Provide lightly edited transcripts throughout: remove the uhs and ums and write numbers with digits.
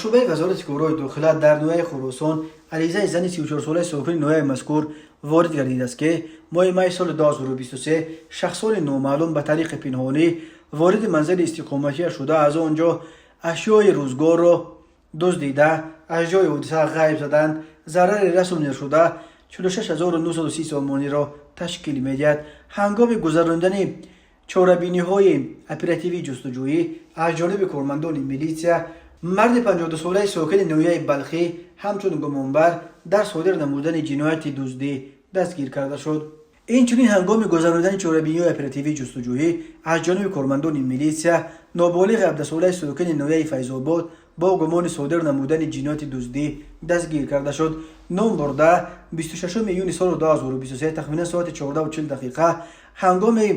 Шӯъбаи Вазорати корҳои дохила дар ноҳияи Хуросон аризаи зани 34-солаи сокини ноҳияи мазкур ворид гардидааст, ки моҳи майи соли 2023 шахсони номаълум ба тариқи пинҳонӣ вориди манзили истиқоматия шуда, аз он ҷо ашёи рӯзгорро дуздида, аз ҷои ҳодиса ғайб заданд. Зарари расонидашуда 46 930 сомониро ташкил медиҳад. Ҳангоми гузарондани чорабиниҳои оперативии ҷустуҷӯӣ аз ҷониби кормандони милитсия марди 52-солаи сокини ноҳияи Балхӣ ҳамчун гумонбар дар содир намудани ҷинояти дуздӣ дастгир карда шуд. Инчунин, ҳангоми гузарондани чорабиниҳои оперативии ҷустуҷӯӣ аз ҷониби кормандони милитсия ноболиғи 17-солаи сокини ноҳияи Файзобод бо гумони содир намудани ҷинояти дуздӣ дастгир карда шуд. Ном бурда, 26 июни соли 2023, тахминан соати 14:40 дақиқа, ҳангоми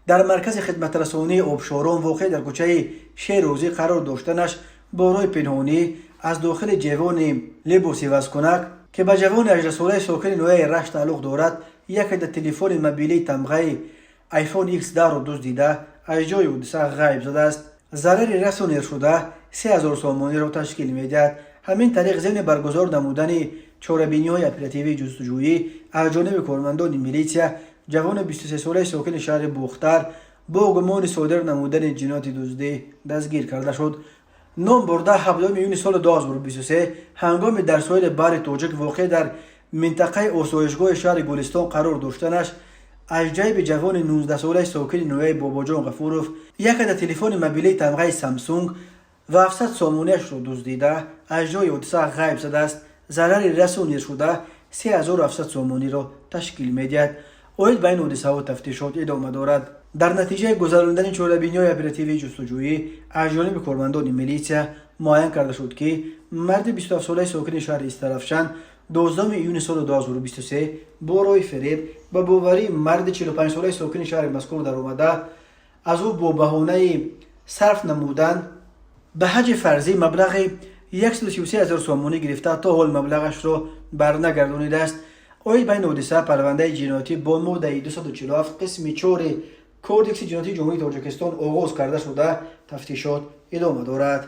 дар маркази хидматрасонии Обшорон, воқеъ дар кӯчаи Шерӯзӣ, қарор доштанаш, бо роҳи пинҳонӣ аз дохили ҷевони либосивазкунак, ки ба ҷавони 18-солаи сокини ноҳияи Рашт тааллуқ дорад, як адад телефони мобилии тамғаи iPhone X10-ро дуздида, аз ҷои ҳодиса ғайб задааст. Зарари расонидашуда 3000 сомониро ташкил медиҳад. Ҳамин тариқ, зимни баргузор намудани чорабиниҳои оперативии ҷустуҷӯӣ аз ҷониби кормандони милитсия ҷавони 23-солаи сокини шаҳри Бухтар бо гумони содир намудани ҷинояти дуздӣ дастгир карда шуд. Ном бурда, 7 июни соли 2023, ҳангоми дар соҳили баҳри Тоҷик, воқеъ дар минтақаи осоишгоҳи шаҳри Гулистон, қарор доштанаш, аз ҷайби ҷавони 19-солаи сокини ноҳияи Бобоҷон Ғафуров як адад телефони мобилии тамғаи Самсунг ва 700 сомониашро дуздида, аз ҷои ҳодиса ғайб задааст. Зарари расонидашуда 3700 сомониро ташкил медиҳад. Оид ба ин ҳодисаҳо тафтишот идома дорад. Дар натиҷаи гузарондани чорабиниҳои оперативии ҷустуҷӯӣ аз ҷониби кормандони милитсия муайян карда шуд, ки марди 27-солаи сокини шаҳри Истаравшан 12 июни соли 2023 бо роҳи фиреб ба боварии марди 45-солаи сокини шаҳри мазкур даромада, аз ӯ бо баҳонаи сарф намудан ба ҳаҷи фарзӣ маблағи 133 ҳазор сомонӣ гирифта, то ҳол маблағашро барнагардонидааст. Оид ба ин ҳодиса парвандаи ҷиноятӣ бо моддаи 247 қисми 4 Кодекси ҷиноятии Ҷумҳурии Тоҷикистон оғоз карда шуда, тафтишот идома дорад.